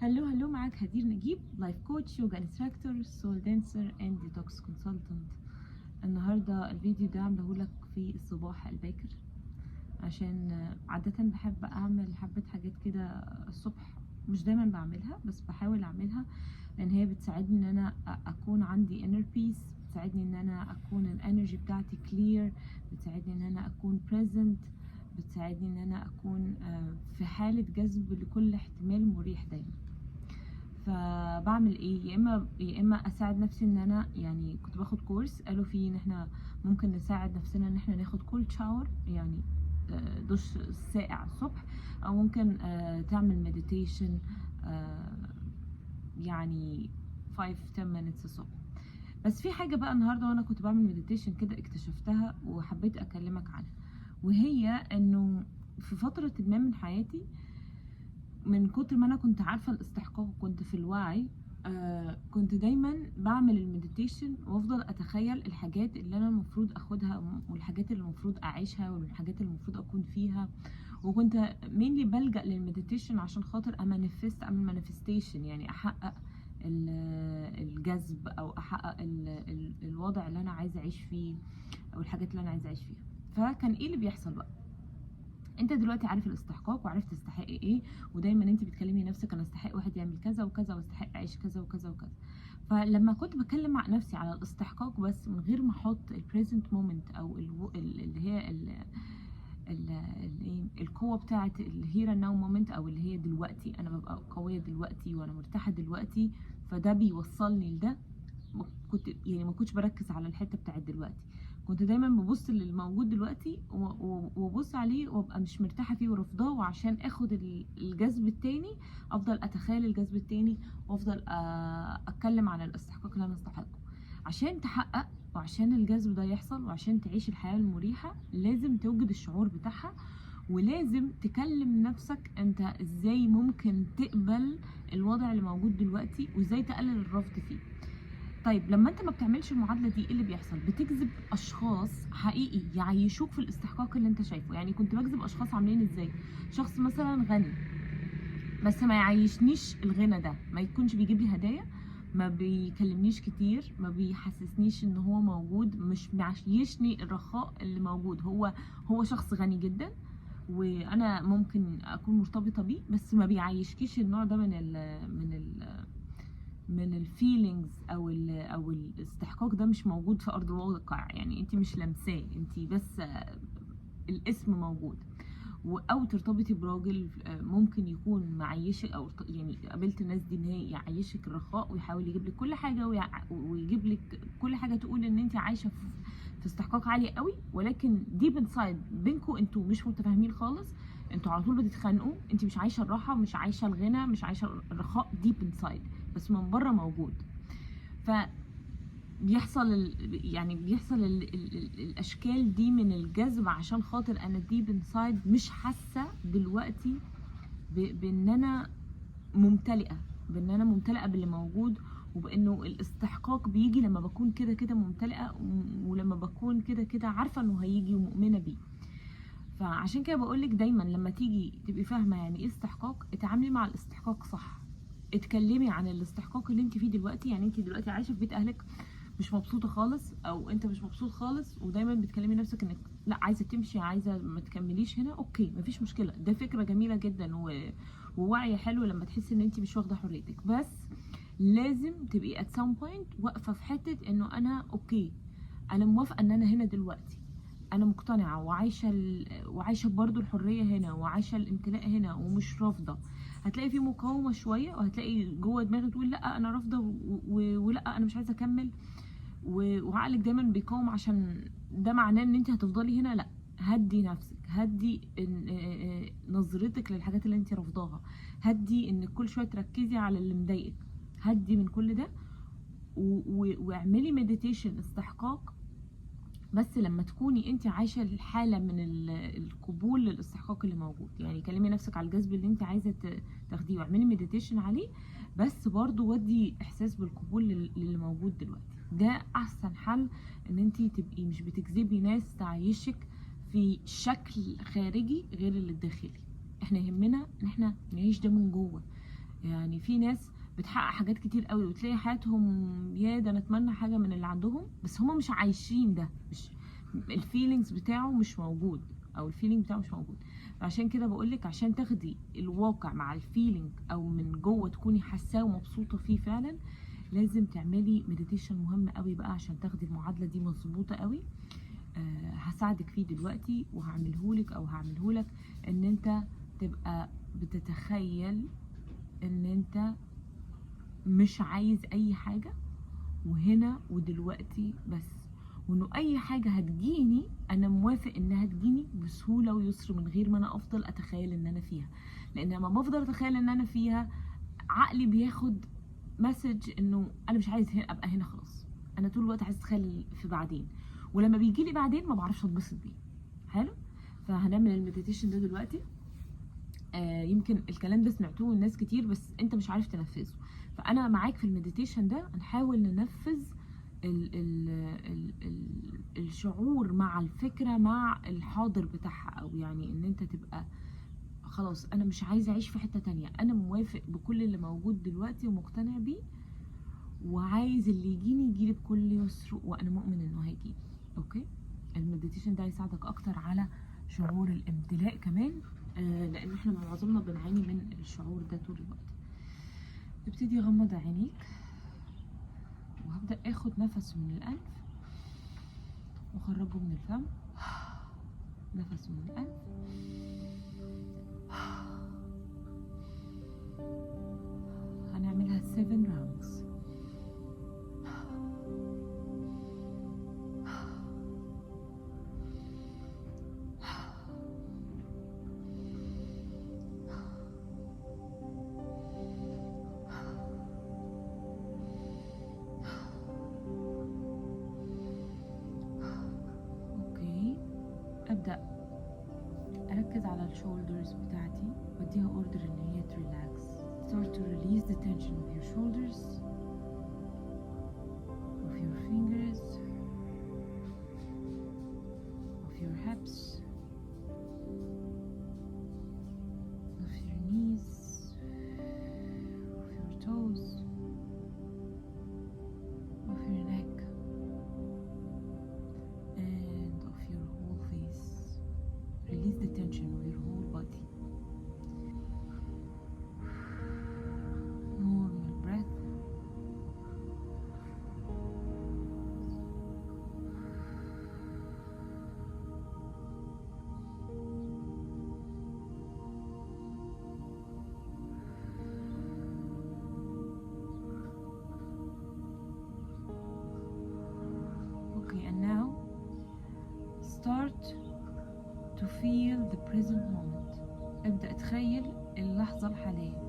Hello hello، معاك هدير نجيب، life coach، yoga instructor، soul dancer and detox consultant. النهارده الفيديو ده عامله لك في الصباح الباكر عشان عادة بحب اعمل حبة حاجات كده الصبح، مش دايما بعملها بس بحاول اعملها لان هي بتساعدني ان انا اكون عندي inner peace، بتساعدني ان انا اكون ال energy بتاعتي clear، بتساعدني ان انا اكون present، بتساعدني ان انا اكون في حالة جذب لكل احتمال مريح دايما. فبعمل ايه؟ يا اما اساعد نفسي ان انا يعني كنت باخد course قالوا فيه ان احنا ممكن نساعد نفسنا ان احنا ناخد cold shower، يعني دش ساقع الصبح، او ممكن تعمل meditation يعني 5 10 minutes الصبح. بس في حاجة بقى النهاردة وانا كنت بعمل meditation كده اكتشفتها وحبيت اكلمك عنها، وهي انه في فترة ما من حياتي من كتر ما انا كنت عارفة الاستحقاق وكنت في الوعي، كنت دايما بعمل ال meditation وافضل اتخيل الحاجات اللي انا المفروض اخدها والحاجات اللي المفروض اعيشها والحاجات اللي المفروض اكون فيها، وكنت mainly بلجأ لل meditation عشان خاطر ا manifest، اعمل manifestation، يعني احقق الجذب او احقق الوضع اللي انا عايزه اعيش فيه او الحاجات اللي انا عايزه اعيش فيها. فكان ايه اللي بيحصل بقى؟ انت دلوقتي عارف الاستحقاق وعرفت تستحقي ايه، ودايما انت بتكلمي نفسك انا استحق واحد يعمل كذا وكذا واستحق اعيش كذا وكذا وكذا. فلما كنت بتكلم مع نفسي على الاستحقاق بس من غير ما احط ال present moment او اللي هي ال ال الايه القوة بتاعه ال here and now moment، او اللي هي دلوقتي انا ببقى قوية دلوقتي وانا مرتاحة دلوقتي، فده بيوصلني لده. ما كنت يعني ما كنتش بركز على الحتة بتاعت دلوقتي، كنت دايما ببص للموجود دلوقتي وابص عليه وابقى مش مرتاحة فيه ورافضاه، وعشان اخد الجذب التاني افضل اتخيل الجذب التاني وافضل اتكلم عن الاستحقاق اللي انا استحقه. عشان تحقق وعشان الجذب ده يحصل وعشان تعيش الحياة المريحة لازم توجد الشعور بتاعها، ولازم تكلم نفسك انت ازاي ممكن تقبل الوضع اللي موجود دلوقتي وازاي تقلل الرفض فيه. طيب لما انت ما بتعملش المعادلة دي ايه اللي بيحصل؟ بتجذب اشخاص حقيقي يعيشوك في الاستحقاق اللي انت شايفه. يعني كنت بجذب اشخاص عاملين ازاي؟ شخص مثلا غني بس ما يعيشنيش الغنى ده، ما يكونش بيجيب لي هدايا، ما بيكلمنيش كتير، ما بيحسسنيش ان هو موجود، مش معيشني الرخاء اللي موجود. هو شخص غني جدا وانا ممكن اكون مرتبطة بيه بس ما بيعيشكيش النوع ده من ال feelings او الاستحقاق ده مش موجود في ارض الواقع. يعني انت مش لامساه، انت بس الاسم موجود. او ترتبطي براجل ممكن يكون معيشك او يعني قابلت الناس دي ان هي يعيشك الرخاء ويحاول يجيب لك كل حاجة ويجيب لك كل حاجة تقول ان انت عايشه في استحقاق عالي قوي، ولكن deep inside بينكم انتوا مش متفاهمين خالص، انتوا على طول بتتخانقوا، انت مش عايشه الراحة، مش عايشه الغنى، مش عايشه الرخاء deep inside، بس من بره موجود. ف بيحصل يعني بيحصل ال الاشكال دي من الجذب عشان خاطر انا deep inside مش حاسه دلوقتي بان انا ممتلئة، بان انا ممتلئة باللي موجود، وبانه الاستحقاق بيجي لما بكون كده كده ممتلئة ولما بكون كده كده عارفه انه هيجي ومؤمنة بيه. فعشان كده بقولك دايما لما تيجي تبقي فاهمه يعني ايه استحقاق، اتعاملي مع الاستحقاق صح، اتكلمي عن الاستحقاق اللي انت فيه دلوقتي. يعني انت دلوقتي عايشه في بيت اهلك مش مبسوطة خالص، او انت مش مبسوط خالص، ودايما بتكلمي نفسك انك لا عايزه تمشي، عايزه ما تكمليش هنا، okay مفيش مشكله، ده فكرة جميلة جدا ووعي حلو لما تحسي ان انت مش واخده حريتك، بس لازم تبقي at some point واقفة في حتة انه انا okay، انا موافقة ان انا هنا دلوقتي، انا مقتنعة وعايشة برضو الحرية هنا وعايشة الامتلاء هنا ومش رافضه. هتلاقي في مقاومة شوية وهتلاقي جوه دماغك تقول لا انا رافضه ولا انا مش عايزه اكمل، وعقلك دايما بيقاوم عشان ده معناه ان انت هتفضلي هنا. لا، هدي نفسك، هدي نظرتك للحاجات اللي انت رافضاها، هدي ان كل شوية تركزي على اللي مضايقك، هدي من كل ده واعملي meditation استحقاق، بس لما تكوني انت عايشه الحالة من القبول للاستحقاق اللي موجود. يعني كلمي نفسك على الجذب اللي انت عايزه تاخديه واعملي meditation عليه، بس برضو ودي احساس بالقبول للي موجود دلوقتي. ده احسن حل ان انت تبقي مش بتجذبي ناس تعيشك في شكل خارجي غير اللي الداخلي. احنا يهمنا ان احنا نعيش ده من جوه. يعني في ناس بتحقق حاجات كتير قوي وتلاقي حياتهم يا ده انا اتمنى حاجة من اللي عندهم، بس هما مش عايشين ده، مش ال feelings بتاعه مش موجود، او ال feeling بتاعه مش موجود. عشان كده بقولك عشان تاخدي الواقع مع ال feeling او من جوه تكوني حاساه ومبسوطة فيه فعلا، لازم تعملي meditation مهم قوي بقى عشان تاخدي المعادلة دي مظبوطة قوي. هساعدك فيه دلوقتي وهعملهولك او هعملهولك، ان انت تبقى بتتخيل ان انت مش عايز اي حاجة وهنا ودلوقتي بس، وانه اي حاجة هتجيني انا موافق انها تجيني بسهولة ويسر من غير ما انا افضل اتخيل ان انا فيها. لان لما بفضل اتخيل ان انا فيها عقلي بياخد message انه انا مش عايز هنا ابقى هنا خلاص، انا طول الوقت عايز اتخيل في بعدين، ولما بيجي لي بعدين ما بعرفش اتبسط بيه. حلو، فهنعمل ال meditation ده دلوقتي. يمكن الكلام ده سمعتوه من ناس كتير بس انت مش عارف تنفذه، فانا معاك في ال meditation ده. هنحاول ننفذ ال ال ال ال الشعور مع الفكرة مع الحاضر بتاعها، او يعني ان انت تبقى خلاص انا مش عايزة اعيش في حتة تانية، انا موافق بكل اللي موجود دلوقتي ومقتنع بيه، وعايز اللي يجيني يجيلي بكل يسر وانا مؤمن انه هيجيلي. okay، ال meditation ده هيساعدك اكتر على شعور الامتلاء كمان، لان احنا معظمنا بنعاني من الشعور ده طول الوقت. ابتدي غمض عينيك، وهبدأ اخد نفس من الانف واخرجه من الفم، نفس من الانف، هنعملها 7 rounds. ابدا اركز على ال shoulders بتاعتي واديها order ان هي ت relax. Start to release the tension of your shoulders, of your fingers, of your hips, of your knees, of your toes, of your neck, and of your whole face. Release the tension of your whole body. Normal breath. Okay, and now start to feel the present moment. ابدأ تخيل اللحظة الحالية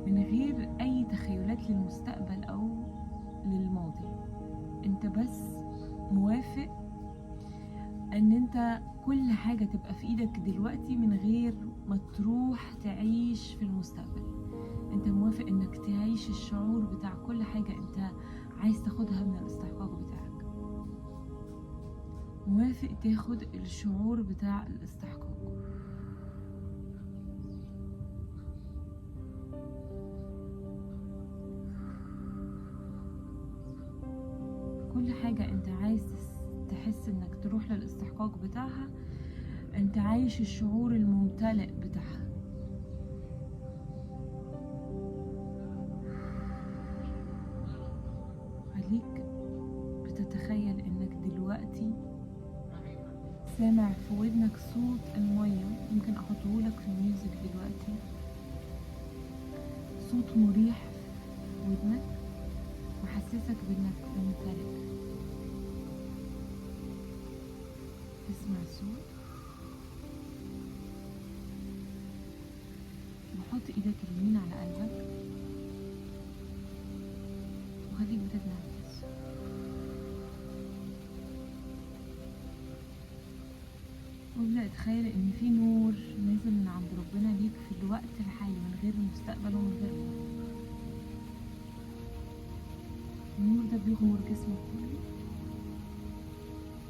من غير أي تخيلات للمستقبل أو للماضي. أنت بس موافق أن أنت كل حاجة تبقى في إيدك دلوقتي من غير ما تروح تعيش في المستقبل. أنت موافق أنك تعيش الشعور بتاع كل حاجة أنت عايز تاخدها من الاستحقاق بتاعك. موافق تاخد الشعور بتاع الاستحقاق. كل حاجة انت عايز تحس انك تروح للاستحقاق بتاعها، انت عايش الشعور الممتلئ بتاعها. خليك بتتخيل انك دلوقتي سامع في ودنك صوت المية، يمكن احطهولك في ال music دلوقتي، صوت مريح في ودنك وحسسك بانك ممتلئ. تسمع الصوت وحط ايدك اليمين على قلبك وخليك بتتنفس. وابدأ اتخيل ان في نور نازل من عند ربنا ليك في الوقت الحالي من غير المستقبل ومن غير الماضي. النور ده بيغمر جسمك كله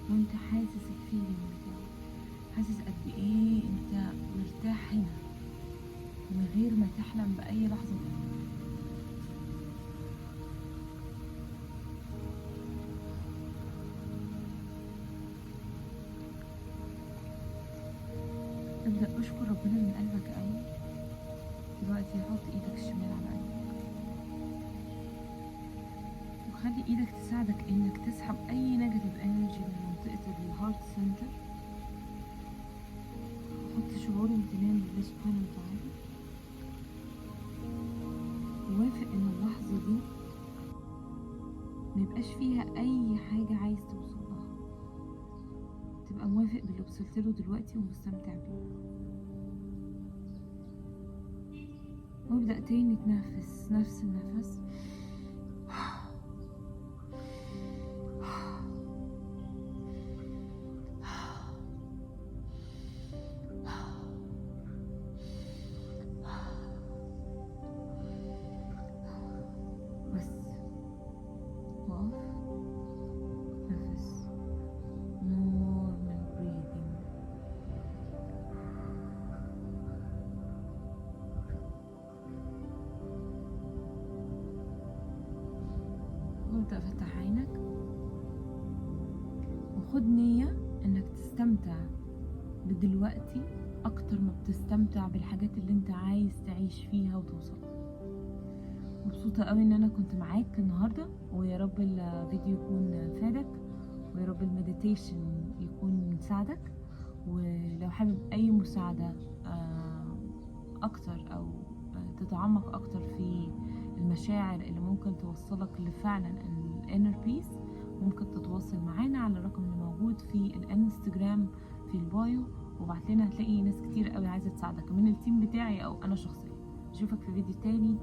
وانت حاسس الفيلينج بتاعه، حاسس قد ايه انت مرتاح هنا. من غير ما تحلم بأي لحظة تانية. ابدأ اشكر ربنا من قلبك قوي. دلوقتي حط ايدك الشمال على قلبك، وخلي ايدك تساعدك انك تسحب اي negative energy من منطقة ال heart center. حط شعور امتنان لله سبحانه وتعالى، ووافق ان اللحظة دي ما يبقاش فيها اي حاجة عايز توصل لها، تبقى موافق باللي وصلت له دلوقتي ومستمتع بيه. وابدأ تاني تنفس نفس النفس. بس وقف، نفس normal breathing. وابدأ فتح عينك، وخد نية انك تستمتع بدلوقتي اكتر ما بتستمتع بالحاجات اللي انت عايز تعيش فيها وتوصل. مبسوطة قوي ان انا كنت معاك النهاردة، ويا رب الفيديو يكون فادك، ويا رب ال meditation يكون ساعدك. ولو حابب اي مساعدة اكتر او تتعمق اكتر في المشاعر اللي ممكن توصلك لفعلا ال inner peace، ممكن تتواصل معانا على الرقم اللي موجود في الانستجرام في ال bio، وبعت لنا. هتلاقي ناس كتير قوي عايزة تساعدك من ال team بتاعي او انا شخصيا. اشوفك في فيديو تاني.